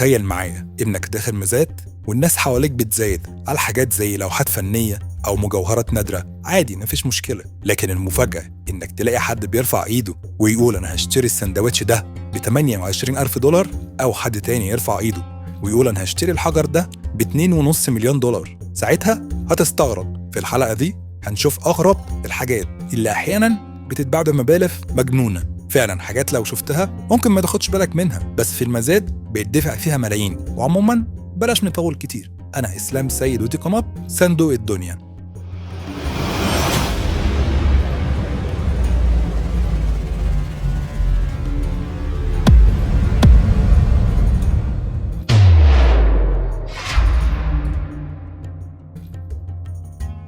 تخيل معايا إنك داخل مزاد والناس حواليك بتزايد على حاجات زي لوحات فنية أو مجوهرات نادرة، عادي مفيش مشكلة. لكن المفاجأة إنك تلاقي حد بيرفع إيده ويقول أنا هشتري السندوتش ده ب 28,000 دولار، أو حد تاني يرفع إيده ويقول أنا هشتري الحجر ده ب 2.5 مليون دولار. ساعتها هتستغرب. في الحلقة دي هنشوف أغرب الحاجات اللي أحيانا بتتباع بمبالغ مجنونة، فعلا حاجات لو شفتها ممكن ما تاخدش بالك منها، بس في المزاد بيدفع فيها ملايين. وعموما بلاش نطول كتير، أنا إسلام سيد ودي قناة صندوق الدنيا.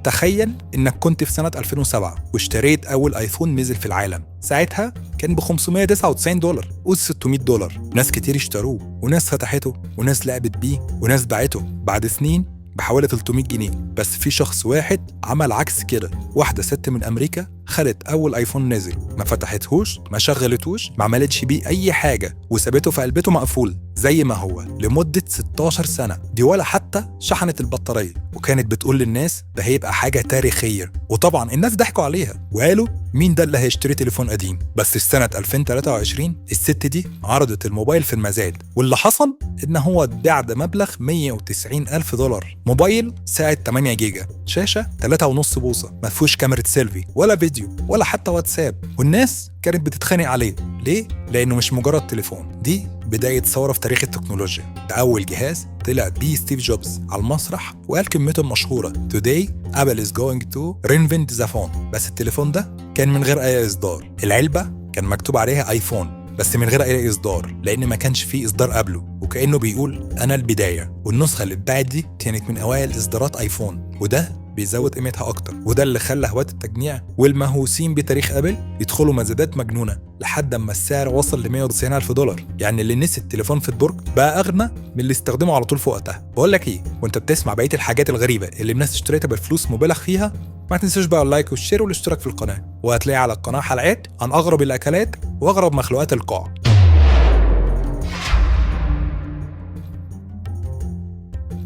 تخيل إنك كنت في سنة 2007 واشتريت أول آيفون نزل في العالم، ساعتها كان ب 599 دولار قول 600 دولار. ناس كتير اشتروه، وناس فتحته، وناس لعبت بيه، وناس باعته بعد سنين بحوالي 300 جنيه. بس في شخص واحد عمل عكس كده، واحدة ست من أمريكا خدت أول آيفون نزل، ما فتحتهوش، ما شغلتوش، ما عملتش بيه أي حاجة، وسابته في قلبته مقفول زي ما هو لمدة 16 سنة دي، ولا حتى شحنت البطارية. وكانت بتقول للناس ده هيبقى حاجة تاريخية، وطبعا الناس ضحكوا عليها وقالوا مين ده اللي هيشتري تليفون قديم. بس في سنة 2023 الست دي عرضت الموبايل في المزاد، واللي حصل إن هو اتباع بمبلغ 190,000 دولار. موبايل سعة 8 جيجا، شاشة 3.5 بوصة، ما فيهوش كاميرا سيلفي ولا فيديو ولا حتى واتساب، والناس كانت بتتخانق عليه. ليه؟ لأنه مش مجرد تليفون، دي بداية ثورة في تاريخ التكنولوجيا. ده أول جهاز طلع بيه ستيف جوبز على المسرح وقال كلمته المشهورة Today Apple is going to reinvent the phone. بس التليفون ده كان من غير أي إصدار، العلبة كان مكتوب عليها آيفون بس من غير أي إصدار، لأن ما كانش فيه إصدار قبله، وكأنه بيقول أنا البداية. والنسخة اللي اتباعت دي كانت من أوائل إصدارات آيفون، وده بيزود قيمتها أكتر، وده اللي خلى هواة التجميع والمهووسين بتاريخ أبل يدخلوا مزادات مجنونة لحد أما السعر وصل ل 190,000 دولار. يعني اللي نسي التليفون في الدرج بقى أغنى من اللي استخدمه على طول في وقتها. بقول لك إيه، وأنت بتسمع بقية الحاجات الغريبة اللي الناس اشتريتها بفلوس مبالغ فيها، ما تنساش بقى ال like وال share والاشتراك في القناة، وهتلاقي على القناة حلقات عن أغرب الأكلات وأغرب مخلوقات القاع.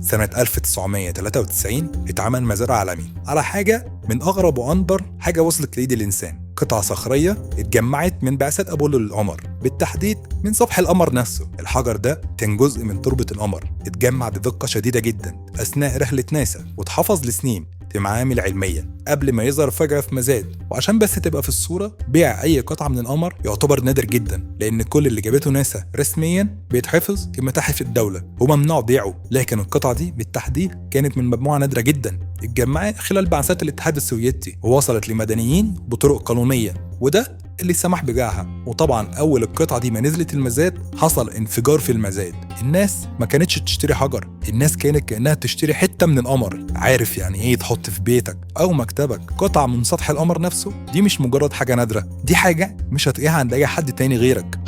سنة 1993 اتعمل مزاد عالمي على حاجة من أغرب وأندر حاجة وصلت لإيد الإنسان، قطعة صخرية اتجمعت من بعثات أبولو للقمر، بالتحديد من سطح القمر نفسه. الحجر ده كان جزء من تربة القمر، اتجمع بدقة شديدة جدا أثناء رحلة ناسا، واتحفظ لسنين في معامل علمية قبل ما يظهر فجأة في مزاد. وعشان بس تبقى في الصورة، بيع أي قطعة من القمر يعتبر نادر جدا، لأن كل اللي جابته ناسا رسميا بيتحفظ في متاحف الدولة وممنوع بيعه. لكن القطعة دي بالتحديد كانت من مجموعة نادرة جدا اتجمعت خلال بعثات الاتحاد السوفيتي ووصلت لمدنيين بطرق قانونية، وده اللي سمح ببيعها. وطبعا اول القطعة دي ما نزلت المزاد حصل انفجار في المزاد، الناس ما كانتش تشتري حجر، الناس كانت كانها تشتري حتة من القمر. عارف يعني ايه تحط في بيتك او مكتبك قطعه من سطح القمر نفسه؟ دي مش مجرد حاجة نادرة، دي حاجة مش هتلاقيها عند اي حد تاني غيرك.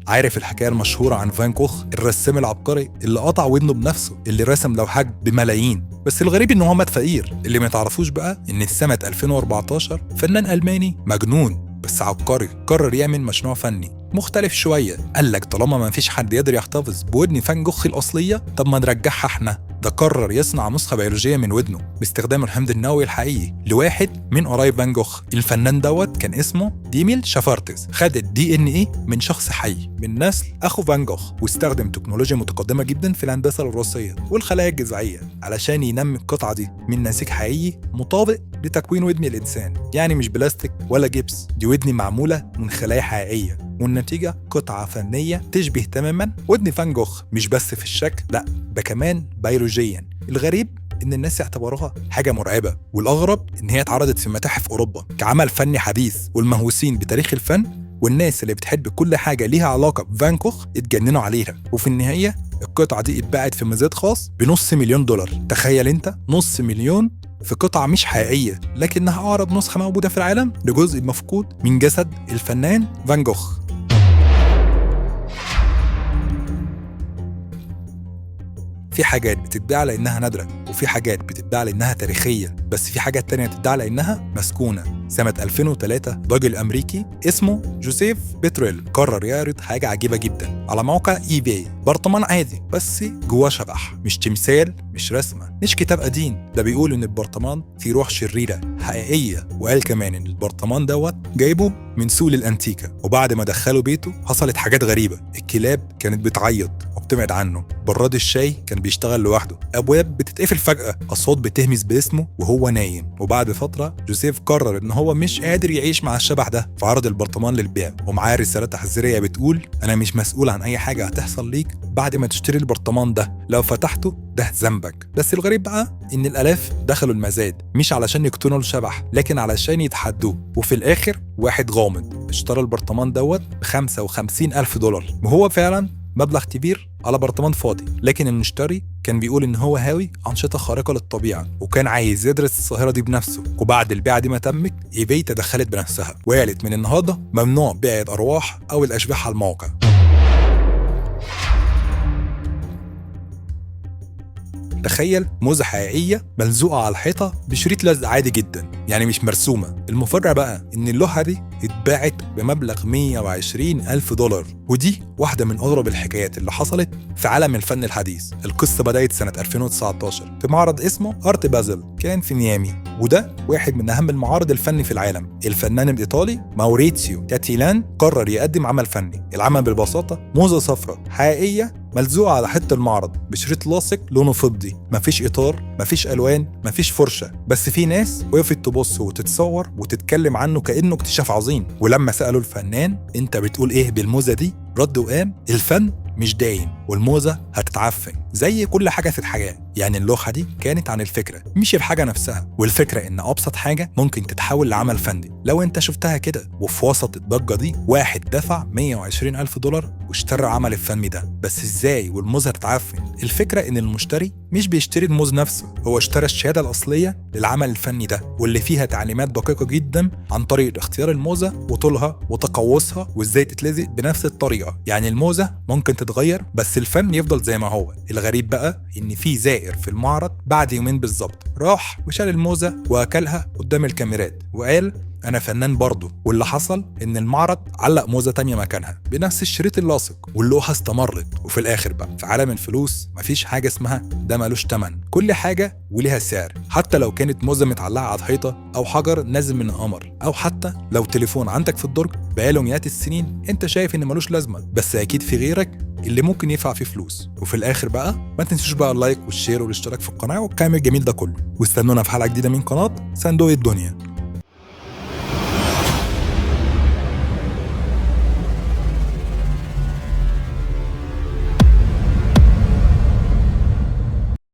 عارف الحكاية المشهورة عن فان كوخ الرسام العبقري اللي قطع ودنه بنفسه، اللي رسم لوحات بملايين، بس الغريب ان هو مات فقير. اللي ما تعرفوش بقى ان في سنة 2014 فنان ألماني مجنون بس عبقري قرر يعمل مشروع فني مختلف شوية. قال لك طالما ما فيش حد يقدر يحتفظ بودن فان جوخ الأصلية، طب ما نرجعها احنا. ده قرر يصنع نسخة بيولوجية من ودنه باستخدام الحمض النووي الحقيقي لواحد من قرايب فان جوخ. الفنان دوت كان اسمه ديميل شافارتز، خد ال DNA من شخص حي من نسل اخو فان جوخ، واستخدم تكنولوجيا متقدمة جدا في الهندسة الوراثية والخلايا الجذعية علشان ينمي القطعة دي من نسيج حقيقي مطابق لتكوين ودن الإنسان. يعني مش بلاستيك ولا جبس، دي ودن معمولة من خلايا حقيقية، والنتيجة قطعة فنية تشبه تماما ودن فان جوخ، مش بس في الشكل، لا ده كمان بيولوجيا. الغريب إن الناس اعتبروها حاجة مرعبة، والأغرب إن هي اتعرضت في متاحف أوروبا كعمل فني حديث، والمهووسين بتاريخ الفن والناس اللي بتحب كل حاجة ليها علاقة بفان كوخ اتجننوا عليها. وفي النهاية القطعة دي اتباعت في مزاد خاص ب500,000 دولار. تخيل انت 500,000 في قطعة مش حقيقية، لكنها أقرب نسخة موجودة في العالم لجزء مفقود من جسد الفنان فان جوخ. في حاجات بتتباع لأنها نادرة، وفي حاجات بتتباع لأنها تاريخية، بس في حاجات تانية بتتباع لأنها مسكونة. سنة 2003 راجل أمريكي اسمه جوزيف بيتريل قرر يعرض حاجة عجيبة جدا على موقع eBay، برطمان عادي بس جواه شبح، مش تمثال، مش رسمة، مش كتاب قديم. ده بيقول إن البرطمان فيه روح شريرة حقيقية، وقال كمان إن البرطمان دوت جايبه من سوق الأنتيكا، وبعد ما دخله بيته حصلت حاجات غريبة. الكلاب كانت بتعيط وبتبعد عنه، براد الشاي كان بيشتغل لوحده، أبواب بتتقفل فجأة، أصوات بتهمس باسمه وهو نايم. وبعد فترة جوزيف قرر إن هو مش قادر يعيش مع الشبح ده، فعرض البرطمان للبيع ومعاه رسالة تحذيرية بتقول أنا مش مسؤول عن أي حاجة هتحصل ليك بعد ما تشتري البرطمان ده، لو فتحته ده ذنبك. بس الغريب بقى إن الآلاف دخلوا المزاد مش علشان يقتنوا الشبح، لكن علشان يتحدوه. وفي الآخر واحد غامض اشترى البرطمان دوت ب 55,000 دولار، وهو فعلا مبلغ كبير على برطمان فاضي، لكن المشتري كان بيقول إن هو هاوي أنشطة خارقة للطبيعة وكان عايز يدرس الظاهرة دي بنفسه. وبعد البيعة دي ما تمت، eBay تدخلت بنفسها وقالت من النهارده ممنوع بيع الأرواح أو الأشباح على الموقع. تخيل موزة حقيقية ملزوقة على الحيطة بشريط لزق عادي جدا، يعني مش مرسومة. المفاجأة بقى إن اللوحة دي اتباعت بمبلغ 120,000 دولار، ودي واحدة من أغرب الحكايات اللي حصلت في عالم الفن الحديث. القصة بدأت سنة 2019 في معرض اسمه Art Basel، كان في ميامي، وده واحد من أهم المعارض الفني في العالم. الفنان الإيطالي ماوريتسيو كاتيلان قرر يقدم عمل فني. العمل ببساطة موزة صفراء حقيقية ملزوقة على حتة المعرض بشريط لاصق لونه فضي، مفيش إطار، مفيش ألوان، مفيش فرشة، بس في ناس وقفت تبص وتتصور وتتكلم عنه كأنه اكتشاف عظيم. ولما سألوا الفنان أنت بتقول إيه بالموزة دي، رد وقام الفن مش دايم والموزة هتتعفن زي كل حاجة في الحياة. يعني اللوحة دي كانت عن الفكرة مش الحاجة نفسها، والفكرة إن أبسط حاجة ممكن تتحول لعمل فني لو أنت شفتها كده. وفي وسط الضجة دي واحد دفع 120,000 دولار واشترى عمل الفني ده، بس إزاي والموزة هتتعفن؟ الفكرة إن المشتري مش بيشتري الموز نفسه، هو اشترى الشهادة الأصلية للعمل الفني ده، واللي فيها تعليمات دقيقة جدا عن طريقة اختيار الموزة وطولها وتقوسها وإزاي تتلزق بنفس الطريقة. يعني الموزة ممكن تتغير بس الفن يفضل زي ما هو. الغريب بقى إن في زائر في المعرض بعد يومين بالظبط راح وشال الموزة وأكلها قدام الكاميرات وقال أنا فنان برضه. واللي حصل إن المعرض علق موزة تانية مكانها بنفس الشريط اللاصق، واللوحة استمرت. وفي الآخر بقى في عالم الفلوس مفيش حاجة اسمها ده ملوش تمن، كل حاجة وليها سعر، حتى لو كانت موزة متعلقة على الحيطة أو حجر نازل من القمر، أو حتى لو تليفون عندك في الدرج بقاله مئات السنين أنت شايف إن ملوش لازمة، بس أكيد في غيرك اللي ممكن يدفع فيه فلوس. وفي الآخر بقى ما تنسوش بقى ال like وال share والاشتراك في القناة والكلام الجميل ده كله، واستنونا في حلقة جديدة من قناة صندوق الدنيا.